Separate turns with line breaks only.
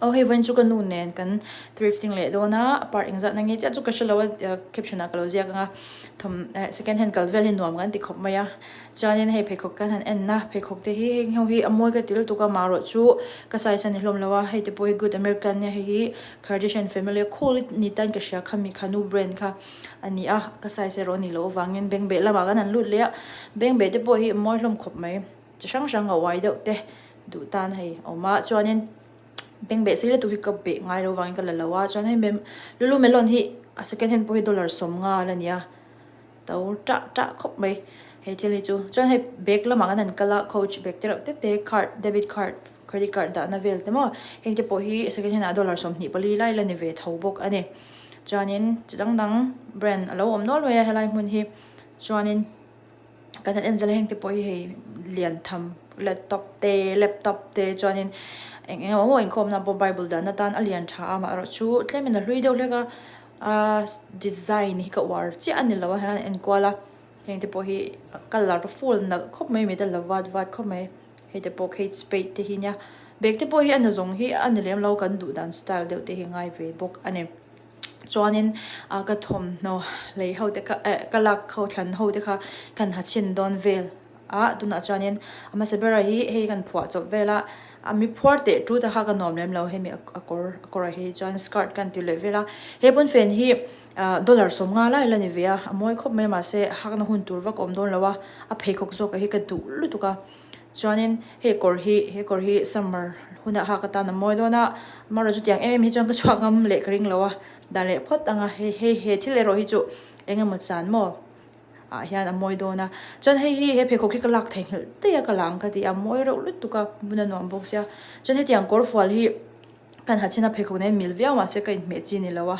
Aw hei vawiin chu ka nu nen kan thrifting leh dawn a a part engzat na nge chiah chu ka hrelo a caption ah ka lo ziak ang a thawm eh second hand kal vel hi nuam kan ti khawp mai a chuanin hei pheikhawk kan han en a pheikhawk te hi heng ho hi a mawi ka ti lutuk a marawh chu ka size a ni hlawm lo a hei te pawh hi good american nia hei hi kardashian family a khawl ni tan ka hria khami khanu brand kha a ni a ka size erawh a nih loh avangin bengbeh lamah kan han lut leh a bengbeh te pawh hi a mawi hlawm khawp mai chi hrang hrang a uai deuh te duh tan hei a awm a chuanin bengbeh sei lutuk hi ka beh ngai lo vangin ka la lo a chuan hei mem lulumelon hi a second hand pawh hi dollar 50 a la ni a to tah tah khawp mai he thil hi chu chuan hei bag lamah kan han kal a coach bag te reuh te te card debit card credit card dahna vel te maw heng te pawh hi second hand ah dollar 24 lai la ni ve tho bawk a ni chuanin chi dang dang brand a lo awm nual mai a helai hmun hi chuanin. Kan han en zel a heng te pawh hi hei lian tham laptop te laptop te chuanin eng eng emaw inkhawmna pawh bible dahna tan a lian tha a amaherawh chu tlemin a hlui deuh hlek a ahh design hi ka uar chiah a ni lo a heng an enkual a heng te pawh hi colour full nalh khawp mai mit a la vat vat khawp mai hei te pawh kate spade te hi nia bag te pawh hi a nazawng hi a ni lem lo kan duh dan style deuh te hi a ngai ve bawk a ni. Chuanin ah ka thawmhnaw lei ho te kha eh ka lak ho thlan ho te kha kan ha chhin dawn vel a tunah chuanin a hmasa ber ah hi hei kan phuah chawp vel a a mi phuar teh tut a kha ka nuam lem lo hemi a kawr a kawr ah hi chuan skirt kan ti leh vel a he pawnfen hi ah dollar 50 lai la ni ve a a mawi khawp mai mahse hakna hun tur vak a awm dawn lo a a pheikhawk zawk ah hi ka duh lutuk a. Chuanin hei kawr hi he kawr hi summer hunah hak atan a mawi dawn a amaherawhchu chutiang em em hi chuan ka chhuak ngam leh ka ring lo a dan leh phawt ang a hei hei he thil erawh hi chu eng emaw chan maw ah hian a mawi dawn a chuan hei hi he pheikhawk hi ka lak theihnghilh daih a ka la ang ka ti a mawi reuh lutuk a bun a nuam bawk sia chuan hetiang kawr fual hi kan ha chhin a pheikhawk nen mil viau mahse ka inhmeh chi ni lo a.